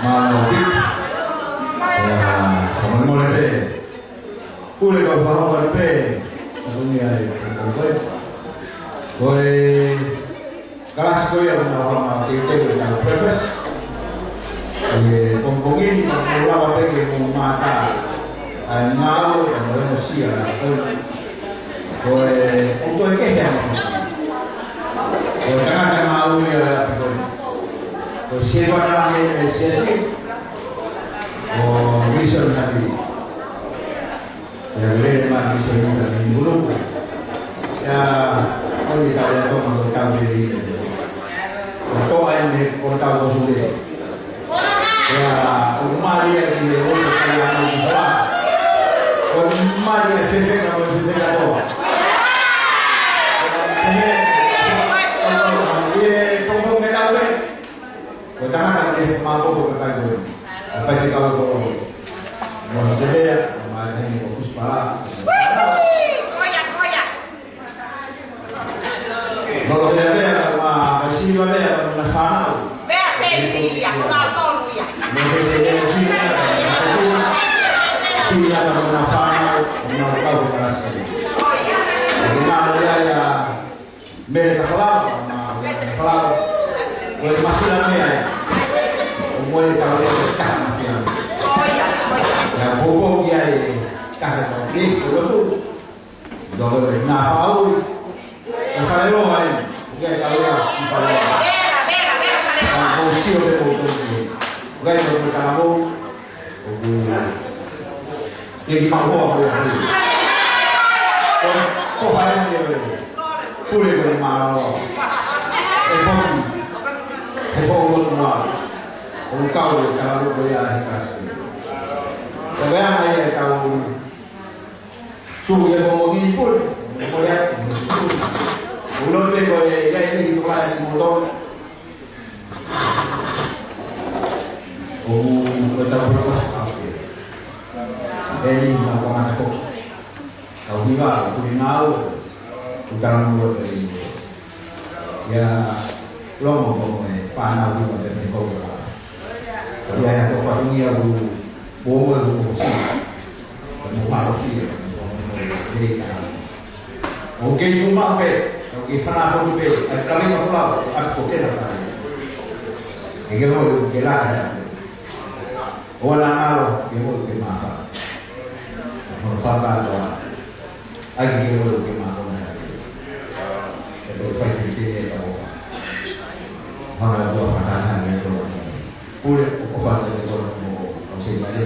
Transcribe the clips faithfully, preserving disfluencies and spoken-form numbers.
Mālō Viki. ʻIa, fakamolemole pē. Pule kau fakamolemole pē. Ka ko ia e, ko e, ko e kalasi ko ia ʻoku nau hanga ʻo teuteu ʻetau breakfast. ʻI he pongipongi ni, ka ʻoku lava pē ke mou mātā ʻa e ngāue, ʻa e ngāue ʻoku sia ʻa e Ko e, ʻoku toe kehe ange. Ko e tangata ngāue ia ʻo e ʻapi ko eni. Ko e siefata he, he siasi. Ko Wilson Hapi. ʻIa, lele mai Wilson Hapi ni mulu. ʻIa, ʻoku ne tau ia toma ko tau lele. Ko toa eni ko tau ko sule. ʻIa, ʻoku mālie ki he ʻoku kai ana ki hoa. ʻOku mālie fefeka mo fefeka toa. ʻIa, he, ʻe, pongipongi ke tau e. Ko e tangata ke maʻopoʻopo ka kai ko e. Ko e faifekau ko e. Mo Sevea, mo e heni ko Kusipala. Lolo he mea, ma, ma si ma mea, ma na fānau. Mea fēfē ia, ko mautolu ia. Ma se se he si, si ia ma na fānau, ma kau ko na si. Ko na ia ia, me ka fala, ma ka fala. Ko e masila mea ia. ʻO mo e ka o e ka masila. Ia, ko ko ia e ka ka ni, ko ko. Dolo e na fau. E fale loa ai. Ia e tau ia, i fale loa. Ka mo sio pe mo to ki. Ia e mo ka mo. ʻOku. Ia ki ma hoa mo ia. Ko, ko hai ni e. Pule ko e mālō. E poki. E fo o loto na. ʻOku kau e ka loa ko ia he kasi. Ko ia ai e kau Tuʻu ia ko mo kini pule, mo ia, mo kini pule. Ulo pe ko e, ia e, i toka e mo to. ʻO, ko e tau pule fast fast. E ni ma ko ana foki. Kau hiva, ko ni ngau, ko tau mo lo pe ni. Ia, longo ko e, fānau hiva pe ni ko la. Ko ia ia ko fatungia u, bo mo u ko si. Ko mo paro fia, ko mo mo le ka. ʻOku kei uma pē, ʻoku kei fana foki pē, ʻa e kami ka fula, ʻa ko ke na ka. ʻE ke mo ke la ka. ʻO na ngalo, ke mo ke mata. Mo faka to. ʻAi ke ke mo ke mata na. ʻE ko fai ke ke ne ka mo fa. Hanga ʻo faka na ne ko. Pule, ʻo faka ne ko mo, ʻo se mare.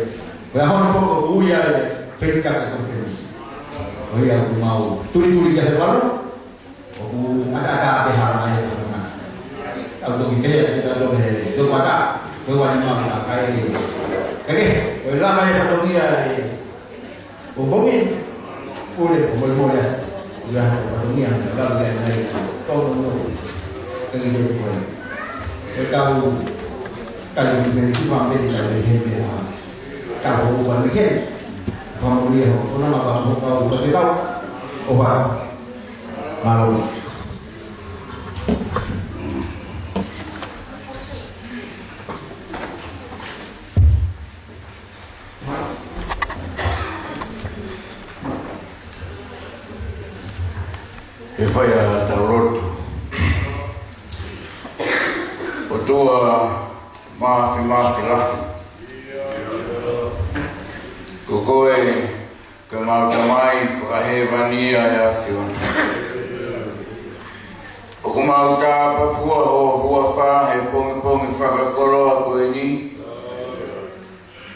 Ko e ʻaho ni foki ʻoku ui ai e Fenitaka Conference. ʻO ia ʻoku mau tulituli ki he valu, ʻoku ʻataʻatā pē hala mai e fatongia. Tau toki pehē, tau toki pehē, tau pata, ko e uani mau ka kai. Eke, ko e lava e fatongia e, ʻo bomi, pule, ʻo moe moe, ia, ʻo fatongia, ʻo lava e nai, tau mo, eke, eke, ko e. Ko e tau, tau, eke, eke, tau, eke, eke, Ka ko ua ni ke. Ka mo ia ho, ko na ma ka mo ka ua ke kau. ʻO fa. Mālō. ʻE fai ʻa e tau lotu. ʻOtua Māfimafi lahi. Ko koe, ko ʻemau Tamai fakahēvani ʻa e ʻAfiona. ʻOku mau tāpafua ho huafa he pongipongi fakakoloa ko eni.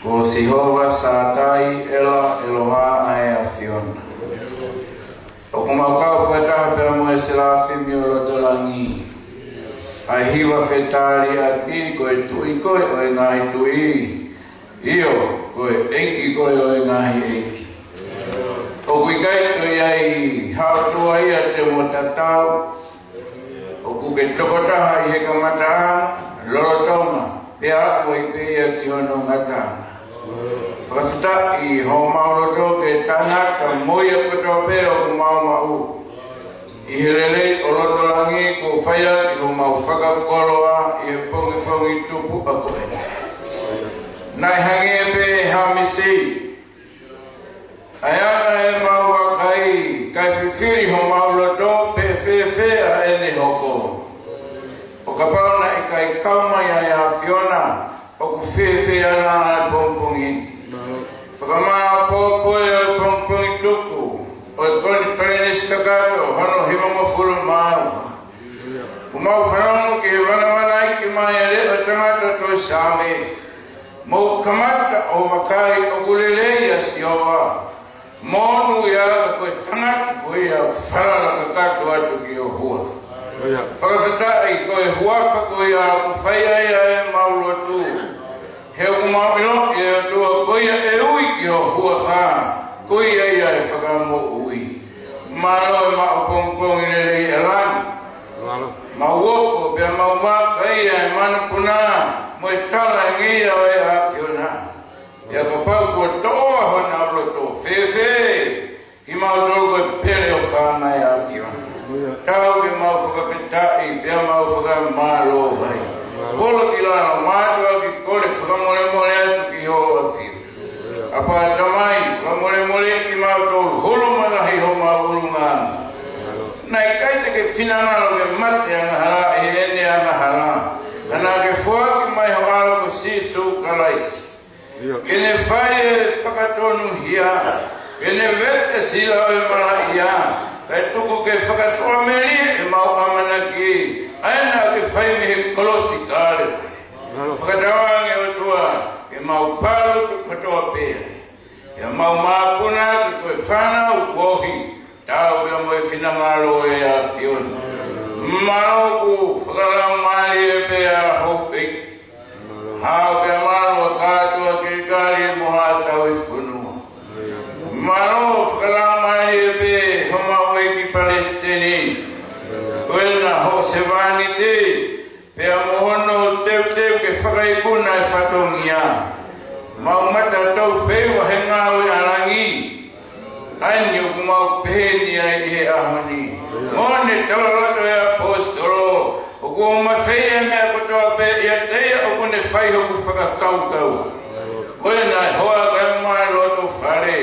Ko Sihova Sātai ʻEla ʻEloha ʻa e ʻAfiona. ʻOku mau kau fakataha pea mo e selafimi ʻo loto langi. ʻA e hiva fetaliʻaki ko e Tuʻi koe ʻo e ngaahi tuʻi. ʻIo, ko e ʻEiki koe ʻo e ngaahi ʻeiki. ʻOku ʻikai toe ʻi ai ha ʻotua ia te mo tatau. ʻOku ke tokotaha ʻi he kamataʻanga, lolotonga, pea aʻu ai pē ia ki hono ngataʻanga. Fakafetaʻi homau loto ke tangata mo ia kotoa pē ʻoku mau maʻu. ʻI he lelei ʻo loto langi kuo fai ʻaki homau fakakoloa ʻi he pongipongi tupuʻa ko eni. Naʻe hangē pē ha misi ʻa e anga ʻemau vakai, kae fifili homau loto pe fēfē ʻa ʻene hoko. ʻO kapau naʻe ʻikai kau mai ʻa e ʻAfiona, ʻoku fēfē ʻa e pongipongi ni. Fakamāʻopoʻopo ʻa e pongipongi tuku ʻo e konifelenisi kakato hono hivangofulu mā ua. ʻOku mau fanongo ki he vanavanaiki mai ʻa e leʻo tangata tohi Saame. Mou kamata ʻo vakai ʻoku lelei ʻa Sihova. Monūʻia ka ko e tangata ko ia ʻoku falala kakato atu ki ho huafa. Fakafetaʻi ko e huafa ko ia ʻoku fai ai ʻemau lotu. He ʻoku mau ʻiloʻi ʻe ʻOtua ko ia ʻe ui ki ho huafa, ko ia ia ʻe fakamoʻui. Mālō e maʻu pongipongi lelei ʻa e langi. Mau ofo pea mau vakai ʻa e manupuna mo e tala ʻa e ngeia ʻo e ʻAfiona. Pea kapau kuo toʻoa honau loto, fēfē kimautolu ko e pele ʻo e fānau ʻa e ʻAfiona. Tau ke mau fakafetaʻi pea mau fakamālō ai. Holo ki lalo, mātuʻaki kole fakamolemole atu ki ho ʻAfio. ʻApā Tamai, fakamolemoleʻi kimautolu, holo mai lahi homau ʻulungaanga. Naʻe ʻikai te ke finangalo ke mate angahala ʻi heʻene angahala, ka naʻa ke foaki mai ho ʻAlo ko Sīsū Kalaisi. Ke ne fai e fakatonuhia, ke ne vete sila ʻo e malaʻia, kae tuku ke fakatuʻamelie ʻemau ʻamanaki, ʻa ia naʻa ke fai mei he kolosi Kalevale. Fakatauange ʻOtua, ke mau palu kotoa pē. Pea mau māpuna ʻaki ko e fānau kuo ohi, tau pea mo e finangalo ʻo e ʻAfiona. Mālō ʻoku fakalaumālie pē ʻa houʻeiki. Hao pea mālō kātoa Kilikali mo haʻa tauhi fonua. Mālō fakalaumālie pē homau ʻEiki Palesiteni. Ko ena hoʻo sevāniti, pea mo hono teuteu ke fakaikuna e fatongia. Mau mata tau feiva he ngāue ʻa langi. ʻA eni ʻoku mau pehē ni ai ʻi he ʻaho ni. Mo ne talaloto e ʻaposetolo, ʻoku ou mafeia e meʻa kotoa pē ʻiate ia ʻoku ne fai hoku fakakaukau. Ko ena e hoa kae ʻumaʻā e loto fale,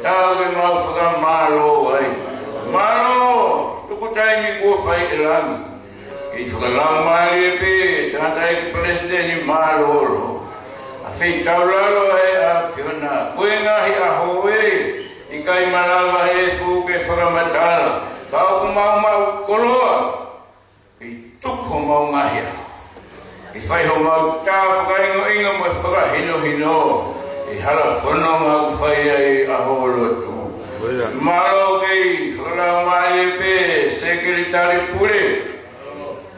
tau ke mau fakamālō ai. Mālō, tuku taimi kuo fai ʻe langi. Kei fakalaumālie pē, tangataʻeiki Palesiteni mālōlō. ʻA feitaulalo ʻa e ʻAfiona, ko e ngaahi ʻaho ē, ʻikai malava he fuʻu ke fakamatala, ka ʻoku mau maʻu koloa, ʻi tuku homau ngaahi ʻaho. ʻI fai homau tā fakaingoingo mo e fakahinohino, ʻi hala fononga ʻoku fai ai ʻa ho lotu. Mālō kei fakalaumālie pē, Sekelitali Pule.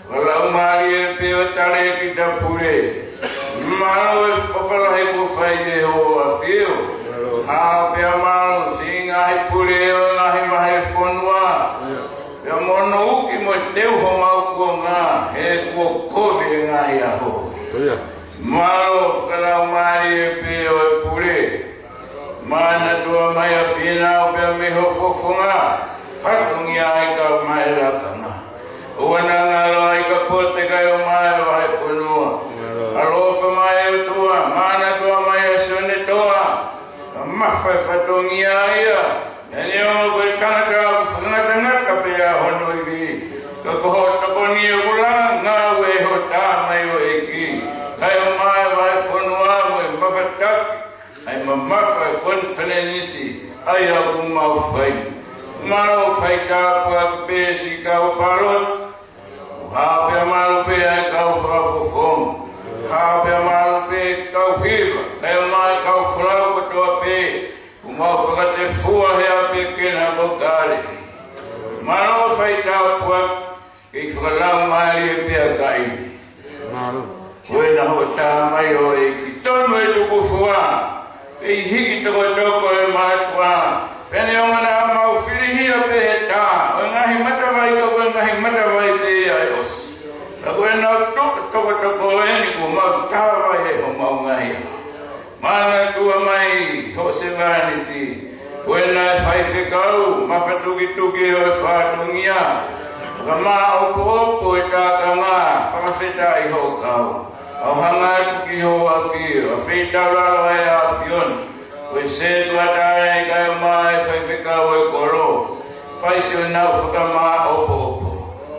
Fakalaumālie pē ʻo e talēkita pule. Mālō e ʻofa lahi kuo fai ʻe ho ʻAfio. Hao pea mālō siʻi ngaahi pule ʻo e ngaahi vahefonua. Pea mo hono uki mo teu homau kuonga, he kuo kovi e ngaahi ʻaho. Mālō fakalaumālie pē ʻo e pule. Manatua mai ʻa Fīnau pea mei ho fofonga, fatongia ai kau mai lakanga. ʻOua naʻa ngalo ai ka pote kae ʻomai vahefonua. ʻAlofa mai ʻOtua, manatua mai ʻa Sione Toa, ka mafai fatongia ia. Neongo ko e tangata ʻoku fakangatangata pē ʻa hono ivi, ka ko ho tokoni ʻoku langa ngāue ho tā mai ʻo ʻEiki. Kae ʻomai vahefonua mo e mafataki ʻa e mamafa e konifelenisi ʻa ia ʻoku mau fai. Mālō fai tāpuaki pē siʻi kau paloti. Hao pea mālō pē ʻa e kau fakafofonga. Hao pea mālō pē kau hiva, kae ʻomai kau folau kotoa pē ʻoku mau fakatefua he ʻapi kena ko Kale. Mālō fai tāpuaki. Kei fakalaumālie pē ʻa Kaini. Ko ena hoʻo tā mai ʻo ʻEiki, tonu e tukufua. Kei hiki tokotoko e mātuʻa. Pea neongo naʻa mau filihia pē he tā ʻo e ngaahi matavai, ka ko e ngaahi matavai pē ia ʻe ʻosi. Ka ko ena hoʻo tokotoko eni kuo mau tā mai ʻe homau ngaahi. Manatua mai hoʻo sevāniti, ko ena e faifekau, mafatukituki ʻo e fatongia, fakamāʻopoʻopo e tākanga, fakafetaʻi hoʻo kau. ʻOku hanga atu ki hoʻo ʻafio, ʻa e feitaulalo ʻa e ʻAfiona. Ko e sētuata ʻa e kakai ʻo e faifekau ʻo e kolo. Fai siʻonau fakamāʻopoʻopo.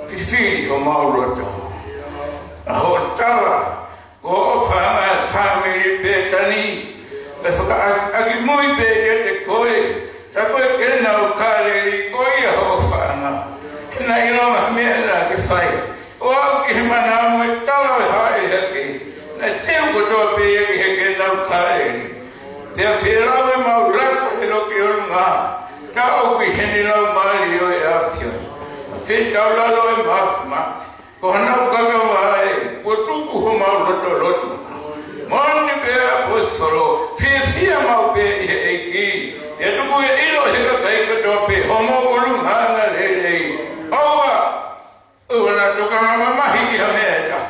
Fifili homau loto. ʻA hoʻo tala, ko hoʻo fānau ʻa e fāmili Pētani. Pea fakaʻakiʻaki muʻa pē ʻiate koe. Tā ko ē ke nau kāleli ko ia hoʻo fānau. He naʻe ʻilonga ha meʻa naʻa ke fai. ʻO aʻu ki he mana mo e tala ʻo e hāʻele hake. Naʻe teu kotoa pē ia ki he ke nau kāleli. Pea felau ʻemau laka he loki ʻolunga. Tā ʻoku ʻi heni lau mālie ʻo e ʻAfiona. ʻA e feitaulalo ʻo e māfimafi. Ko honau kakava ē, kuo tuku homau lotolotonga. Moʻoni pē ʻaposetolo, fiefia maʻu pē ʻi he ʻEiki. Pea tuku ke ʻilo ʻe he kakai kotoa pē, homou ʻulungaanga lelei. ʻOua, ʻoua naʻa tokanga mamahi ki ha meʻa ʻe taha.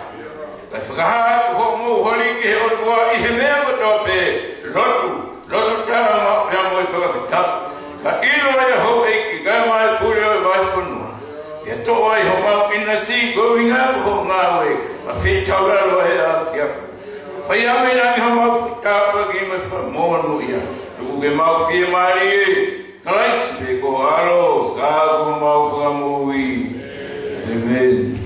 Kae fakahā atu hoʻomou holi ki he ʻOtua ʻi he meʻa kotoa pē, lotu, lotu taʻemaʻu pea mo e fakafetaʻi. Kae ʻilo ʻe houʻeiki, kae ʻumaʻā e pule ʻo e vahefonua. Pea toʻo ai homau ʻinasi ko e ʻuhinga ko hoʻo ngāue, ʻa e feitaulalo ʻa e ʻAfiona. Fai ʻa e meʻa ni homau fakatāpuaki mo e fakamonūʻia. Tuku ke mau fiemālie, Kalaisi pē ko ho ʻAlo, ka ko homau Fakamoʻui. ʻĒmeni.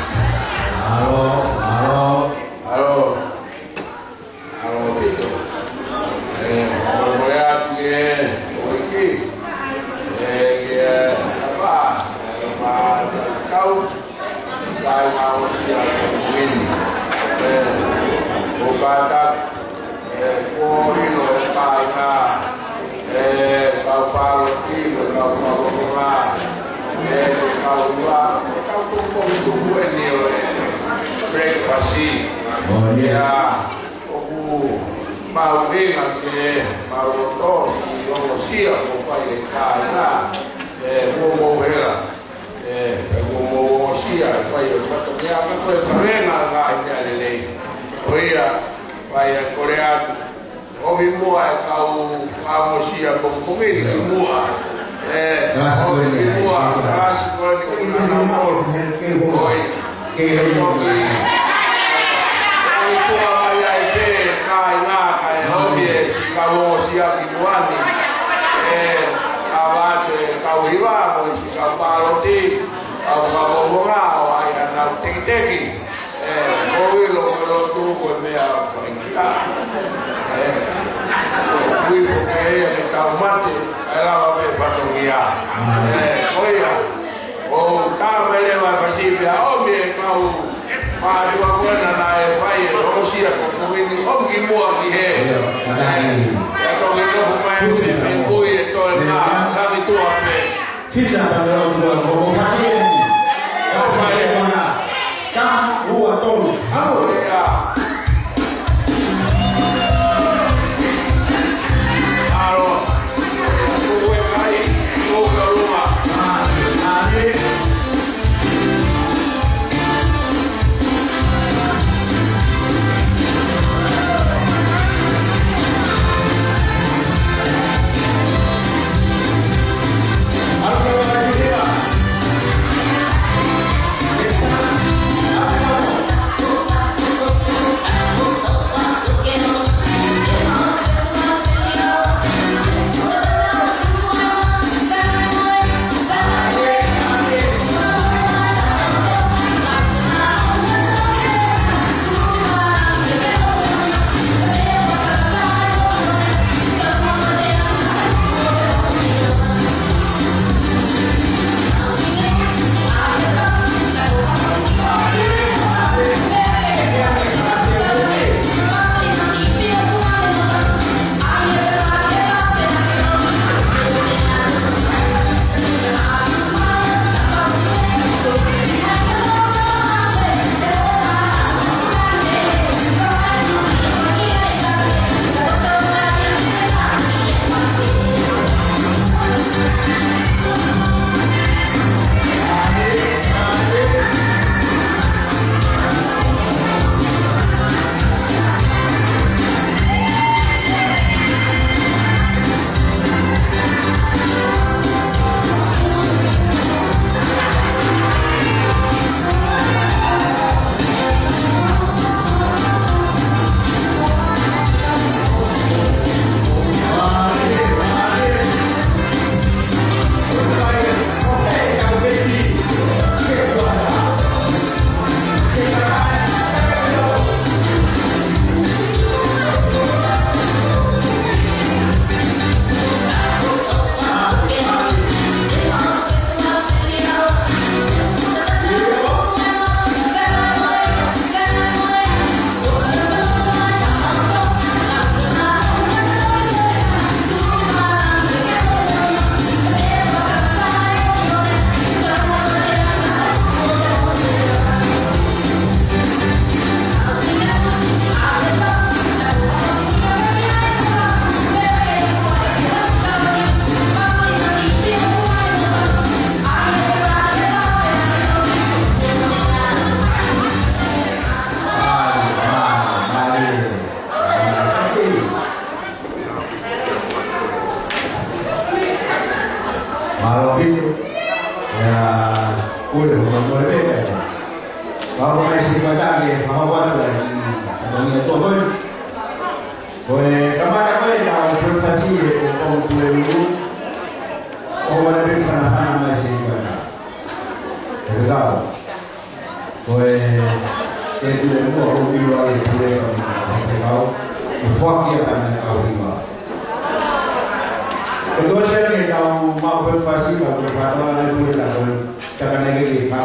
ʻAlo, ʻalo, ʻalo. ʻAlo ʻaupito. ʻE, ʻoku ou kole atu ki he houʻeiki. ʻE, ki he kapa, ʻe, kapa kau. Kāinga ʻosi ʻa e komini. ʻE, ʻoku kātaki. ʻE, kuo ʻilo ʻe he kāinga. ʻE, kau palōfita, kau fakafofonga. ʻE, kau ua. ʻE, kau tuku, tuku eni ʻo e breakfast. ʻOku mau ʻuhinga ke mau loto ʻi he ongosia kuo fai ʻe he kāinga, ʻe, kuo mou hela, ʻe, ʻe, kuo mou ongosia ʻa e fai ʻo e fatongia, ka ko e favenga ngaahi meʻa lelei. Ko ia, fai ʻa e kole atu. ʻOmi muʻa e kau ongosia pongipongi ni ki muʻa. ʻE, ʻomi muʻa, kalasi ko eni, ʻomi muʻa. ʻOi, ʻomi. Kau ʻosi ʻaki kuani, ʻe, ʻa vate kau hiva, mo e siʻi kau pāloti, kau kau konga, ʻo ʻai ʻenau tekiteki. ʻE, ko e ʻilo ko e lotu ko e meʻa faingataʻa. ʻE, ui ko ke ia ke tau mate, ʻe lava pē fatongia. ʻE, ko ia, ʻo tā mai leva e fasi pea ʻomi e kau mātuʻa ko ena naʻe fai e ʻosi ʻa ko Tongi ni, ʻomi ki muʻa ki hē. ʻIo, kātaki. ʻE, Tongi ni ko mai, Kusi, ʻe, ʻo. Kui e toe na, ʻIo. Langi tuʻa pē. Fina pale o tua ko mo fasi e ni. Ko fasi e ni. Ka ua tolu. Hau. Ia. Alo. Ue kai, ue kaluma. Ah, ah, eh. Mālō ʻaupito. ʻIa, kule, mo, mo, le, le, le. Kau mai si pata ke, kau atu, ʻa, ʻa, ʻa, ʻa, ʻa, ko e kamata ko ē ʻetau breakfast ʻi he pongipongi Tuʻaluʻalu. ʻOua naʻa pē fanafana mai si pata. ʻE kau. Ko e, ke tule muʻa ʻo ʻilo ai e pule ka mo e kau, ʻo foaki ʻa e kau hiva. Ko e tō sia ke tau maʻu pē fasi ka ko e fātau ʻa e pule ka ko e, ka ka neke ke ka,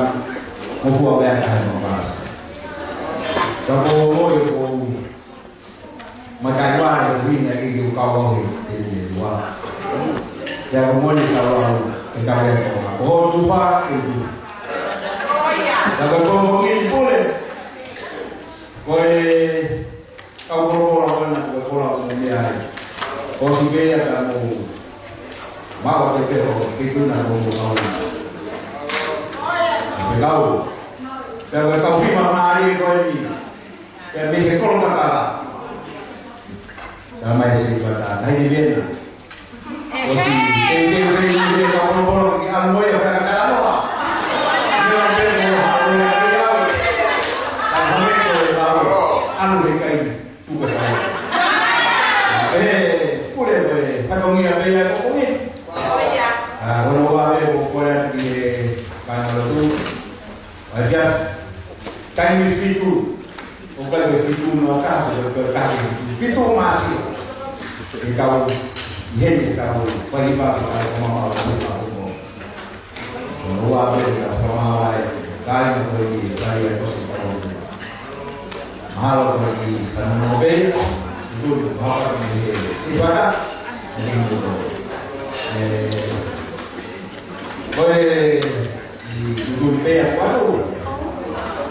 mo fua mea ka he mo pasa. Ka ko ʻo e ko, Makai wā e hui na i ki kau au he te te ua. Te au moni kau au e kau e kau. Ko ho tufa e tufa. Ka ko ko mo ki pule. Ko e kau kolokola ko na ko kola ko mea ai. Ko si pea ka mo. Mau te pe ho ki tuna ko mo kau. Pe kau. Pe ko e kau hima mari ko e ni. Pea mei he kolo kakala. Tala mai si pata, tahi ni vena. ʻOsi, te, te, te, te, te, ka polopolo, ki anu moe, ka kakala noa. Ni o pe ko ha, o le ki au. Ka hame ko le lau. Anu he kai, tuka kai. E, Fatongia pē ia ko koe. ʻA, hono ua pē ko koe atu ki he kāingalotu. ʻA ia, taimi fitu. ʻOku ʻikai ko e fitu noa taha, ko e taha fitu. Fitu māsi. ʻE kau, ʻi heni ʻe kau, fai pa ki ai ko mama o tu pa ko. Hono ua pē ka fakamālō ai, kāinga ko eni, kāinga ko si pa ko. Mahalo ko e kiʻi fanongo pē, tuku ni ko hapa ni he, si pata, ni ko. ʻE, ko e, i tuku ni pē a kuaru.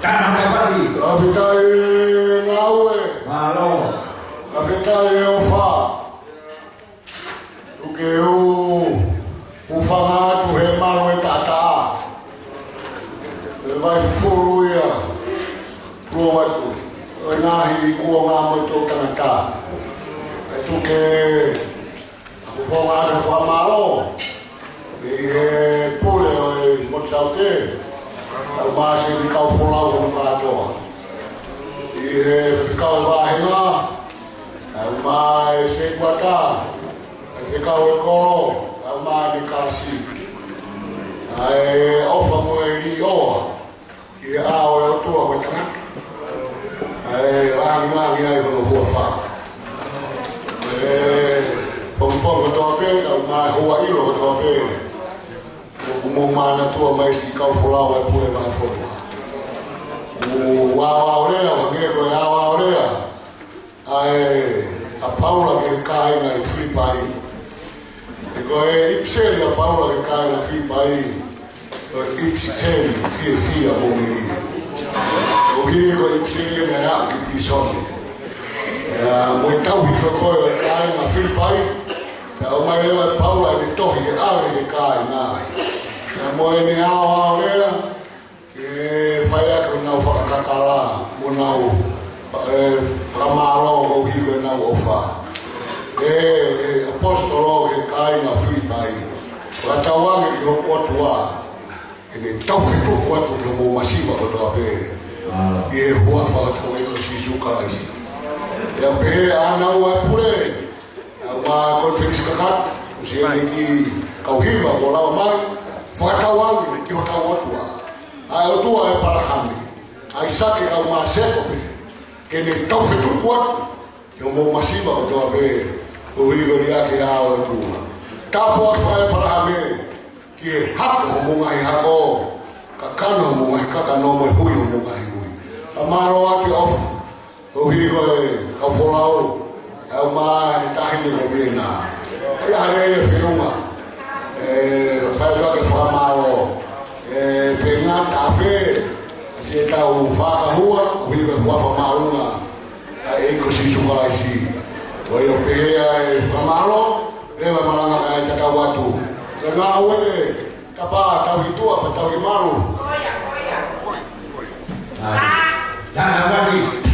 Tana ka pasi. Kapitai Ngāue. Mālō. Kapitai ʻOfa. Tuku ke u, u hūfanga atu he malo e tata. He vai fufulu ia, tuʻu atu. ʻO e ngaahi kuonga mo e tō tangata. ʻE tuku ke u hūfanga atu fakamālō. ʻI he pule ʻo e motu taʻoke. Kau mai e kau folau hono kātoa. ʻI he kau vāhenga. Kau mai e sētuata, ʻa e kau e kolo, kau mai e kalasi. ʻA e ʻofa mo e ʻiʻoa, ʻi he ʻao ʻo e ʻOtua mo e tangata. ʻA e langilangi ai hono huafa. ʻE pongipongi kotoa pē, kau mai e hua ʻilo kotoa pē. ʻOku mou manatua mai siʻi kau folau ʻa e pule mai fono. ʻOku ou aoao lea, ʻo hangē ko e aoao lea ʻa e, ʻa Paula ki he kāinga ʻi Filipai. He ko e ʻipiseli ʻa Paula ki he kāinga Filipai, ko e ʻipiseli fiefia mo melie. ʻOku ʻi he ko e ʻipiseli ʻe meʻa ki pilīsone. ʻIo, mo e tauhi ko ē ʻo e kāinga Filipai, pea ʻomai leva ʻe Paula ʻene tohi ke ʻave ki he kāinga. Pea mo ʻene aoao lea, ke fai ʻaki honau fakakakala, mo ʻenau, ē, fakamālō koeʻuhi ko ʻenau ʻofa. ʻE, ʻe ʻaposetolo ki he kāinga Filipai. Fakatauange ki hoku ʻOtua, ke ne taufetuku atu ki hoʻomou masiva kotoa pē. ʻI he huafa ʻo hotau ʻEiki ko Sīsū Kalaisi. Pea pehē ʻa ʻenau ʻa e pule, ʻa e konifelenisi kakato, ʻosi ʻene kiʻi kau hiva kuo lava mai, fakatauange ki hotau ʻOtua. ʻA e ʻOtua ʻo ʻĒpalahame, ʻAisake, kau mai Sēkope, ke ne taufetuku atu ki hoʻomou masiva kotoa pē, koeʻuhi ko e liʻaki ʻa e ʻOtua. Tāpuaki ʻa ʻĒpalahame, ki he hako hoʻomou ngaahi hako, kakano hoʻomou ngaahi kakano mo e hui hoʻomou ngaahi hui. Fakamālō atu ʻOfa, koeʻuhi ko e kau folau, ʻa e ʻomai e taʻahine ko Viena. ʻA ia ʻa e feʻunga, ʻe, fai atu ʻa e fakamālō, ʻe, pe ngata afe, ʻa siʻetau fakahua, koeʻuhi ko e huafa māʻolunga ʻa e ʻEiki ko Sīsū Kalaisi. Ko ia pē ʻa e fakamālō, leva e malanga kae tatau atu. Ko e ngāue ē, tapa tauhi tuʻa, pea tauhi malu. Tana vati.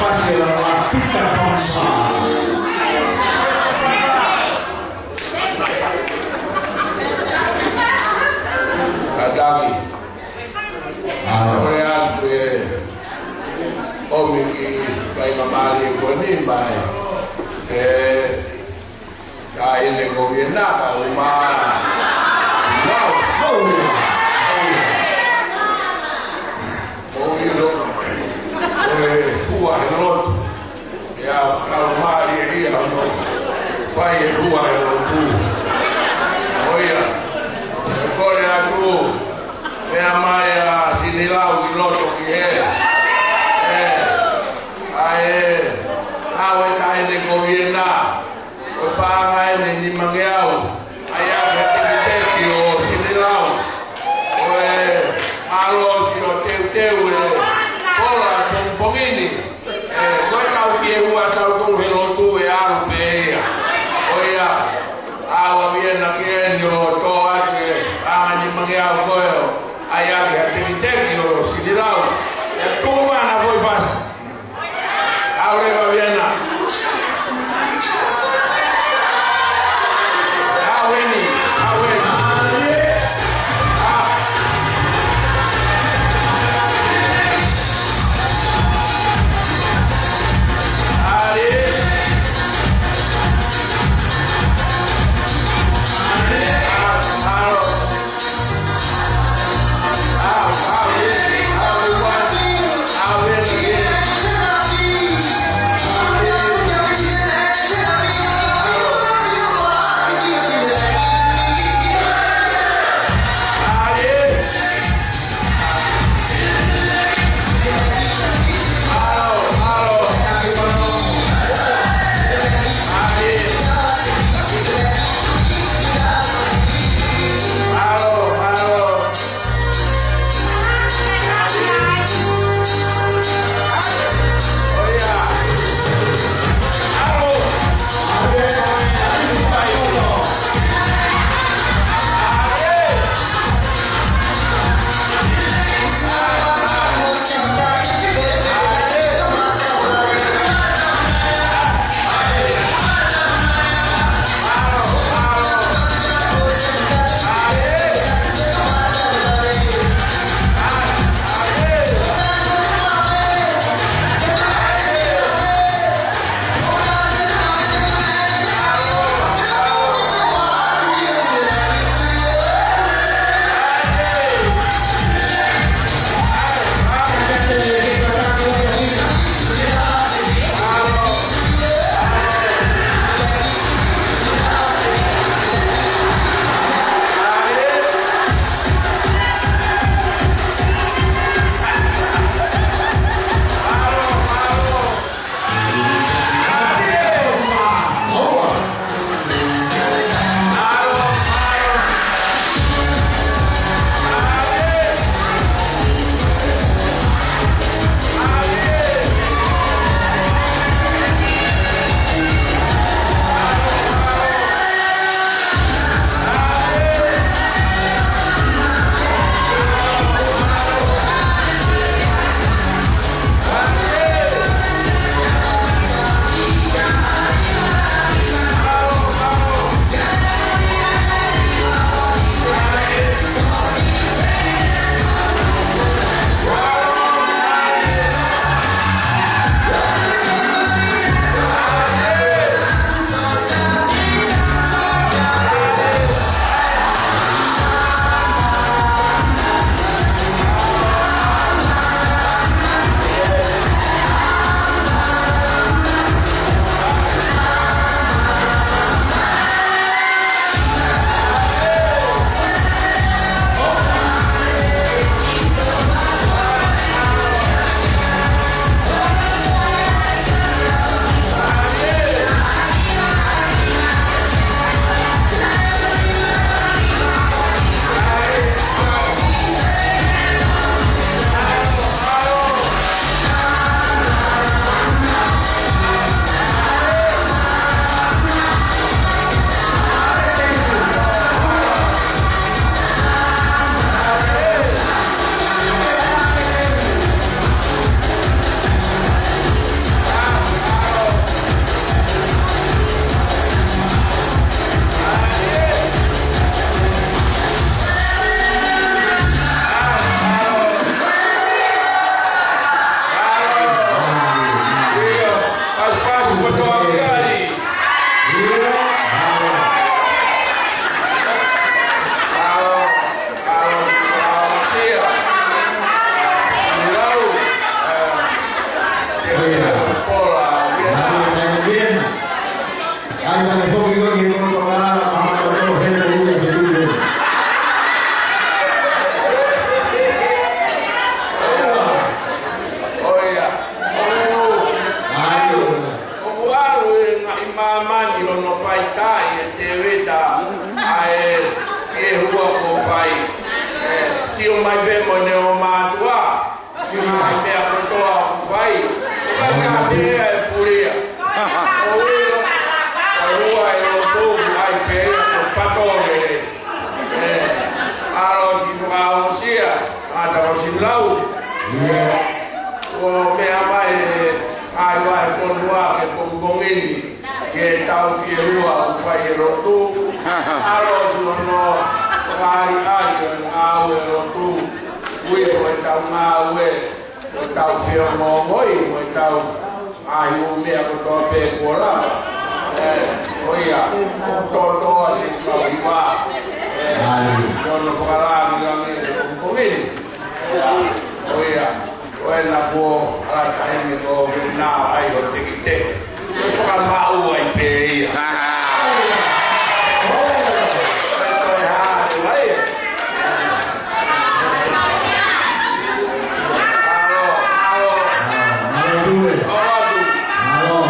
Pasi la la pita pamsa. Kataki. ʻA, ʻoku ʻi ai ʻa e ʻomi ki he faingamālie ko eni mai. ʻE, Taʻahine ko Viena, ka uma. Lau, lau, lau. ʻOku ʻilo, ko e hua he lotu. ʻIo, ka uma ia ia no. Fai e hua he lotu. ʻIo. ʻE kole atu. Meʻa mai ʻa Sinilau ki loto ki hē. ʻE. ʻA e. ʻA e taʻahine ko Viena. Ko e paʻanga eni nimangeau. ʻAi ʻa e tekiteki ʻo Sinilau. Ko e ʻaloʻosi ʻo teuteu e kola pongipongi ni. ʻE, ko e tau ki he hua tau tolu he lotu ʻe ʻalu pē ia. ʻIo. ʻAu ʻa Viena ki heni ʻo tō atu e paʻanga nimangeau ko ē ʻo ʻai ʻa e tekiteki ʻo Sinilau. ʻE tuʻu mai na ko e fasi. ʻAu leva Viena. ʻAu eni, ʻau eni. ʻA. ʻAli. ʻAli, ʻa, ʻalo. ʻIo mai pē mo ʻene ʻomai atu ā. ʻI he meʻa kotoa ʻoku fai. ʻOku ʻikai ke pehē ʻe Pulia. ʻOku ʻilo, ʻoku ʻi ai e lotu, ʻai pē ia ko e pato lelei. ʻE, ʻalu ki he fakaʻosi ia, ʻa e tau ʻosi lau. ʻIo. ʻO meʻa mai ʻa e vahefonua ki he pongipongi ni. Ke tau fiefia ʻo fai e lotu. ʻAlu atu hono fakaʻaiʻai ʻo e ngāue ʻo e lotu. Ui ko e tau ngāue, ko e tau fie ongoongoi, ko e tau ʻai ʻū meʻa kotoa pē kuo lava. ʻE, ko ia, ko e tōtō ʻa e kau hiva. ʻE, ko hono fakalāngilangi ʻo e pongipongi ni. ʻIo, ko ia. Ko e na kuo ala taimi ko e na ai ho tekiteki. Ko e fakamaʻu ai pē ia. Ko e toe hā atu ai. ʻAlo, ʻalo. ʻAlo.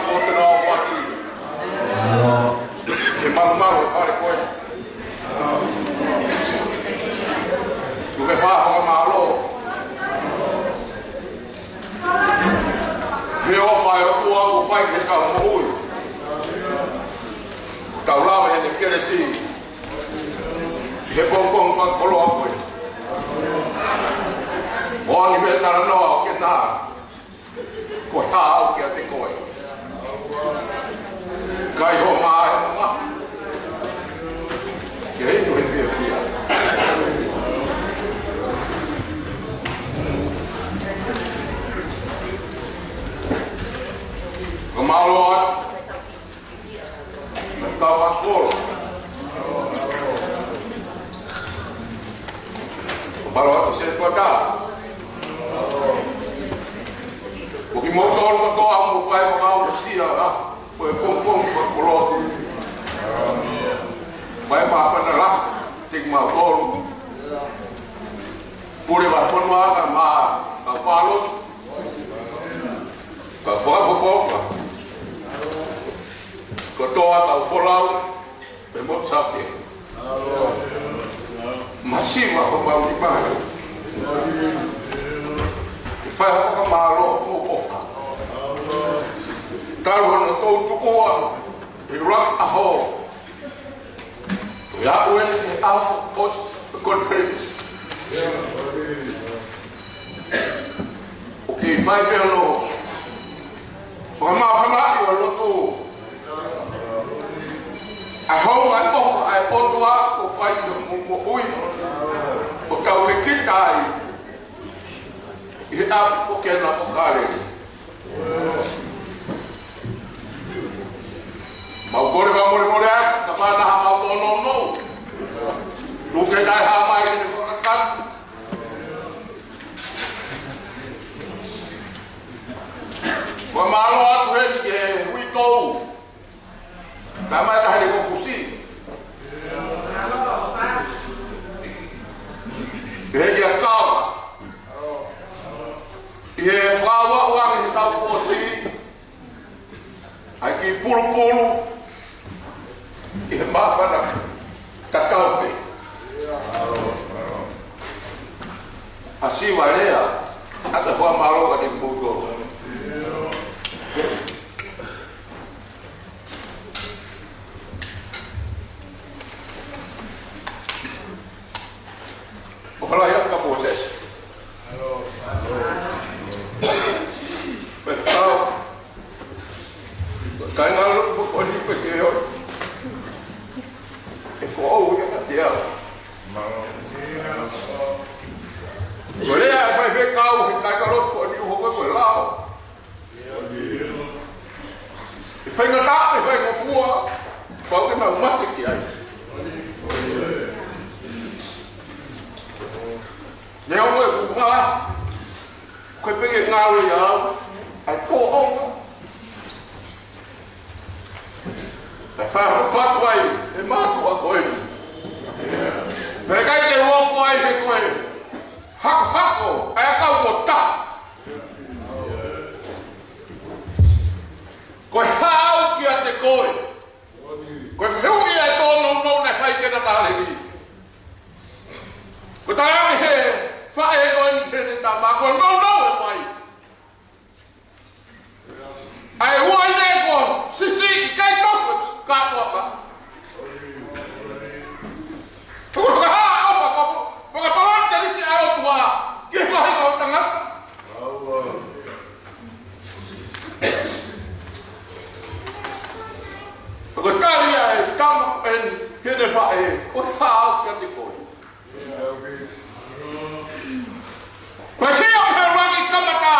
Ko te nau faki. Ke malumalu e fale ko ē. Tuku ke fai ha fakamālō. He ʻofa ʻa e ʻOtua kuo fai ki heʻetau moʻui. Tau lava ʻene kelesi he pongipongi fakakoloa ko ē. Moʻoni e talanoa ʻo Kena. Ko e hā au kiate koe. Kai ho mā e mama. Ke inu he fiefia. Ka mālō atu. Ka fakakolo. Ka mālō atu se kota. Ko kimoutolu kotoa ʻoku mou fai fakaʻofoʻofa, ʻa, ko e pongipongi fakakoloa. Fai māfana lahi kiate kimautolu. Pule vahefonua ka ma, ka palo. Ka fakafofonga. Kotoa kau folau. Pea mo Sape. Masiva homau limai. Ke fai ha fakamālō mo ʻofa. Talu hono toutuʻua ʻi he ʻuluaki ʻaho. Ko ia ʻoku ʻi ai e ʻaho ʻosi konifelenisi. ʻOku kei fai pē hono fakamāfanaʻi ʻo e lotu. ʻA e hounga ʻofa ʻa e ʻOtua kuo fai ki hoʻomou moʻui. ʻO tau fekita ai ʻi he ʻapi ko Kena ko Kāleli. Mau kole fakamolemole atu, kapau naʻa mau tōnounou. Tuku ke taʻehāmai ke ne fakakata. Fakamālō atu heni ki he uitou. Tama e taha ni ko Fusi. Pehē kia Kava. ʻI he fakauaʻu ange he taʻu kuo ʻosi. ʻAi ki pulupulu ʻi he māfana tatau pē. ʻA siva lea, ʻa ka fakamālō ka te moutou. ʻO hala ia ka Mōsese. Pea tau. Kai ngalo ko ni pe ke o. E ko au ia ka te au. Ko lea e faifekau he kai ngalo ko ni ho ko ko lao. E faingataʻa, e faingofua, pau ke nau mate ki ai. Neongo e kupu ngā, ko e peke ngalo ia au, ʻai ko onga. ʻAi fai ho fatu ai, e mātuʻa ko eni. Pea kai te uoku ai he ko e. Hako hako, ʻai kau ko ta. Ko e hā au kiate koe. Ko e fehuʻi ʻa e tōnounou naʻe fai kia Kāleli. Ko e talaange he faʻē ko eni ki heʻene tama, ko e nounou e vai. ʻA e uaine ko siʻisiʻi ʻikai tofu kātoa pē. Ko e fakahā ʻa e papa, fakapalani te lisi ʻa e ʻOtua, ki he faʻahinga ʻo e tangata. Ko e tali ʻa e tama eni, ki heʻene faʻē, ko e hā au kiate koe. Ko e sio ki he ʻuluaki kamata,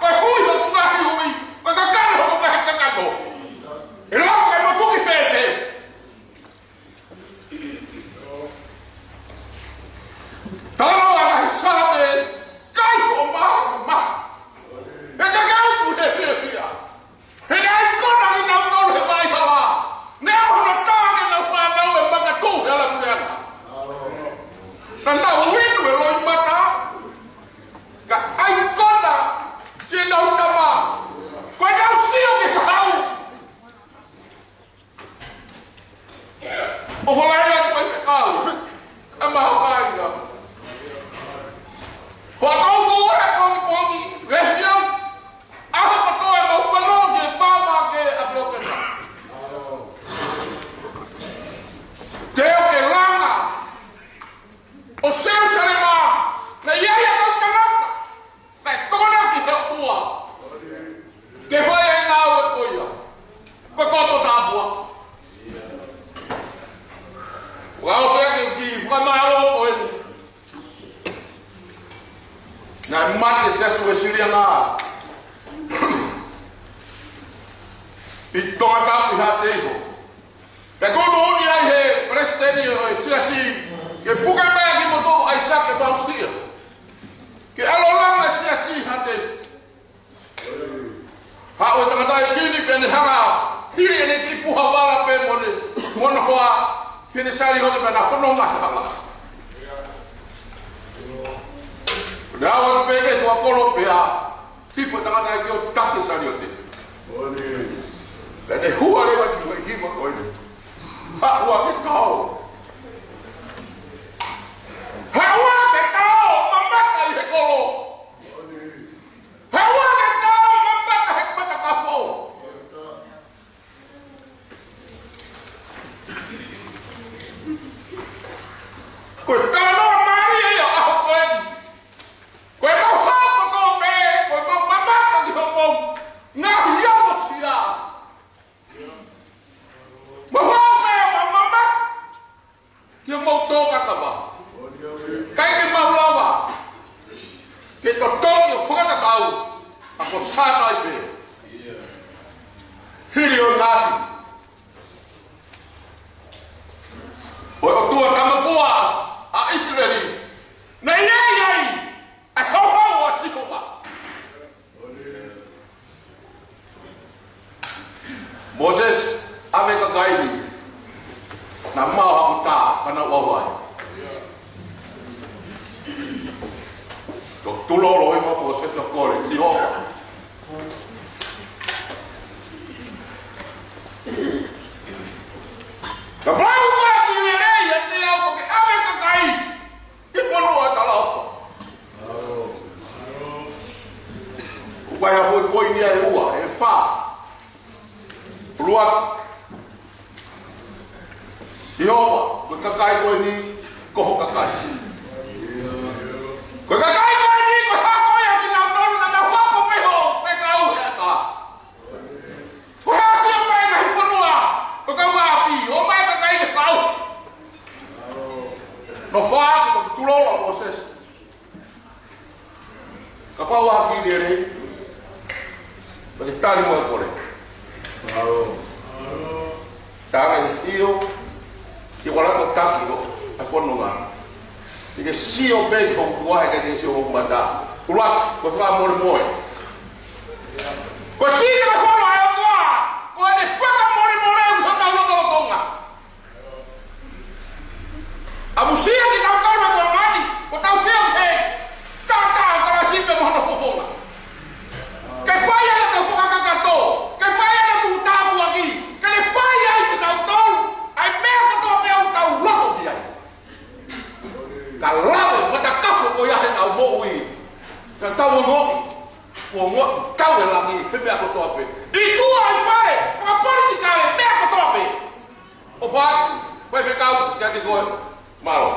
ko e hui hoku ngaahi hui, ko e kakano hoku ngaahi kakano. ʻE lava ke motuki pēpē. Talo ʻa e ngaahi Sāme, kai ho mā, mā. ʻE ka ke uku he fiefia. He naʻe ʻikai kona kinautolu he vai hala. Neongo hono tā kinautolu e makatuʻu he ala puleʻanga. Naʻa nau inu e loʻimata. Ka ʻikai kona ʻOku ou ʻai atu e fekau, ʻe mahuʻinga. Ko e tau ko e pongipongi, e hia, ʻaho kotoa ʻe mau fanongo ki he pāpā ke ʻapiokena. Te u ke langa ʻo Selusalema, naʻe ʻi ai ʻa e kau tangata naʻe tokonaki he ʻOtua ke fai ʻa e ngāue ko ia. Ko e koto tāpuaki. Ua o se ke ki fakamālō ko eni. Naʻe mate e Siasi Uēsiliana ʻi Tongatapu ʻi Haʻateiho. Pea ko e moʻoni ai he palesiteni ʻo e Siasi, ke puke mai kimoutolu ʻa ʻAisake Mausia ke ʻalu ʻo langa e Siasi ʻi Haʻateiho. Haʻu e tangataʻeiki ni pea ne hanga hili ʻene kiʻi puha vala pē mo hono hoa ki heʻene saliote pea na hono ngata hala. Pea ʻalu atu fēfē tuʻa kolo pea hifo e tangataʻeiki ʻo taki e saliote. Pea ne hua leva ki he hiva ko eni. Haʻu ā ke tau. Haʻu ā ke tau, mamata ʻi he kolo. Haʻu ā ke tau, mamata he matakafo. Ko e talanoa mālie ia ʻo e ʻaho ko eni. Ko ʻemau hao kotoa pē, ko ʻemau mamata ki hoʻomou ngaahi aʻusia. Mau hao pē ʻo mau mamata ki hoʻomou tōkakava. ʻIkai ke mau lava ke totongi ʻo fakatatau ʻa ko Sātai pē. Hili ʻo e ngaahi ʻo e ʻOtua tamapua ʻa ʻIsileli, naʻe ʻi ai ʻa e houhau ʻa Sihova. Mōsese, ʻave e kakai ni, naʻa mau haʻu tā, ka naʻa mau ʻave. Ko e tulolo ʻi he Mōsese ʻo kole, Sihova. Kapau ʻoku ke lelei ʻiate au ʻo ke ʻave e kakai ki he fonua ʻo e talaʻofa. ʻOku ʻi ai ha foʻi poini ia ʻe ua, ʻe fā. ʻUluaki, Sihova, ko e kakai ko eni, ko ho kakai. Ko e kakai ko eni, ko e hako ia kinautolu naʻa nau hoko pē ʻo fekau he ʻatā. Ko e hā e sio mai e ngaahi fonua ʻo e kau ʻapi, ʻomai e kakai ke fekau. Nofo ā, ko e tulolo ʻa Mōsese. Kapau ʻoku ke lelei, pea ke tali mo e kole. Tala ʻio, ke ʻalu atu ʻo taki ʻa e fononga. Te ke sio pē ki hoku ʻaho, ʻikai te ke sio ki hoku mata. ʻUluaki, ko e fakamolemole. Ko e sio ki he fononga ʻa e ʻOtua, ko ʻene fakamolemole ʻi hotau lotolotonga. ʻAmusia kitautolu he kuonga ni, ko ʻetau sio ki he taʻataʻa ʻo e kalasi pē mo hono fofonga. Ke fai ai ʻetau fakakakato, ke fai ai ʻetau tuʻutāpuaki, ke ne fai ai kitautolu ʻa e meʻa kotoa pē ʻoku tau loto ki ai. Ka lave matakafo ko ia heʻetau moʻui, ka tau ongoʻi, ongoʻi tau e langi he meʻa kotoa pē. ʻI tuʻa, ʻi fale, fakapolitikale, meʻa kotoa pē. ʻOfa atu, faifekau, kiate koe. Mālō.